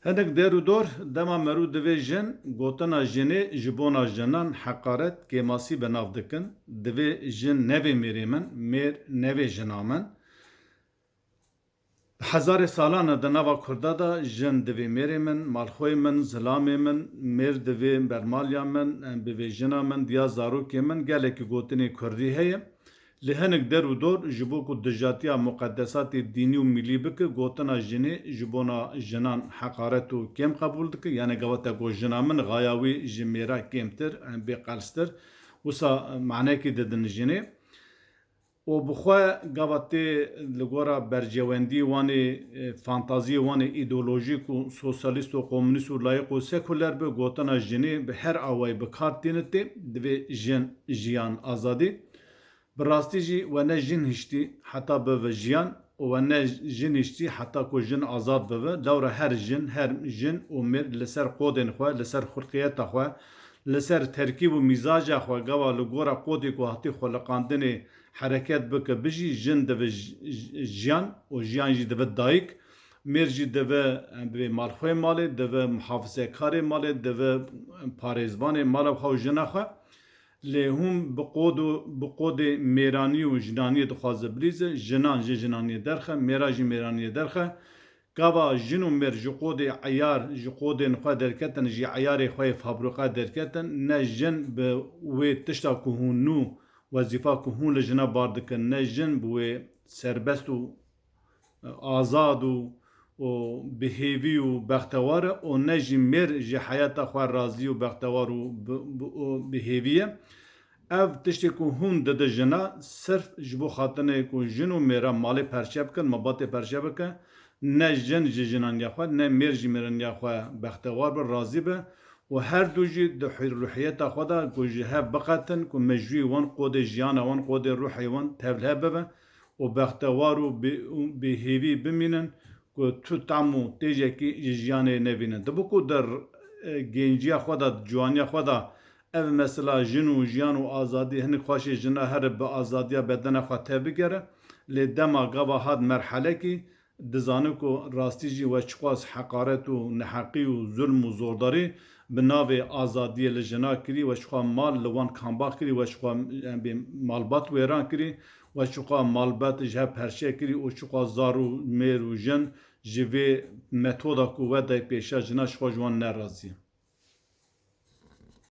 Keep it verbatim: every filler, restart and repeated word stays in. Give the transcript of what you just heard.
Hinek der û dor dema merû divê jin, gotina jinê ji bona jinan heqaret, kêmasî bi nav dikin. Divê jin nevê mêrê min, mêr nevê jina min. Hezarê salan e di nava Kurda de jin divê mêrê min, malxweyê min, zilamê min, mêr divê bermaliya min, em bivê jina min, diya zarokê min, gelekî gotinê Kurdî heye. Li hinek der û dor ji bo ku dijatiya muqedesatê dînî û milî bike, gotina jinê ji bona jinan heqaret û kêm qebûl dike. Yani gava te got jina min, xaya wî ji mêra kêmtir, em bê qelstir, wisa manekî didin jinê. Û bi xwe gava tê li gora berjewendiyê wan ê, e, fantaziyê wan ê îdeolojîk û sosyalîst û komunîst û layîk û sekuler be, gotina jinê bi her awayî bi kar tîne tê, divê jin, jiyan, azadî. Bi rastî jî we ne jin hiştî heta bive jiyan û we ne jin hiştî heta ku jin azad bibe. Lewra her jin, her jin û mêr li ser qodên xwe, li ser xulqiyeta xwe, li ser terkîb û mîzaca xwe, gava li gora qodê ku hatî xweliqandinê hereket bike, bijî, jin dibe j-, j-, jiyan û jiyan jî dibe dayik. Mêr jî dibe, em, bê malxwê malê, dibe muhafizekarê malê, dibe, em, parêzvanê mala xwe û jina xwe. Lê hûn bi qod û bi qodê mêranî û jinaniyê dixwaze bilîze, jinan ji jinaniyê derxe, mêra jî mêraniyê derxe. Gava jin û mêr ji qodê eyar, ji qodên xwe derketin, ji eyarê xwe yê fabrîka derketin, ne jin bi wê tişta ku hûn nû, wezîfa ku hûn li jina bar dikin, ne jin bi wê serbest û, e, azad û, û bi hêvî û bextewar e û ne jî mêr ji heyata xwe razî û bextewar û bi, bi, û bi hêvî ye. Ev tiştê ku hûn dide jina, sirf ji bo xatinê ku jin û mêra malê perçe bikin, malbatê perçe bike, ne jin ji jinaniya xwe, ne mêr ji mêraniya xwe bextewar be, razî be û her du jî di ruhiyeta xwe de ku ji hev biqetin, ku mejûyê wan, qodê jiyana wan, qodê ruhê wan tevlihe bibe û bextewar û bi, û bi hêvî bimînin, ku tu tam û têjekî ji jiyanê nebînin. Dibe ku di, e, genciya xwe de, di ciwaniya xwe de ev mesela jin û jiyan û azadî hinek xweşê jina here bi azadiya bedena xwe tevbigere, lê dema gava hat merhelekî, dizane ku rastî jî we çiqas heqaret û neheqî û zulm û zordarî bi navê azadiyê li jina kirî, we çiqas mal li wan kamba kirî, we çiqas, em bê malbat wêran kirî, we çiqas malbat ji hev perçe kirî û çiqas zar û mêr û jin ji vê metoda ku we dayê pêşiya jina çiqas ji wan nerazî.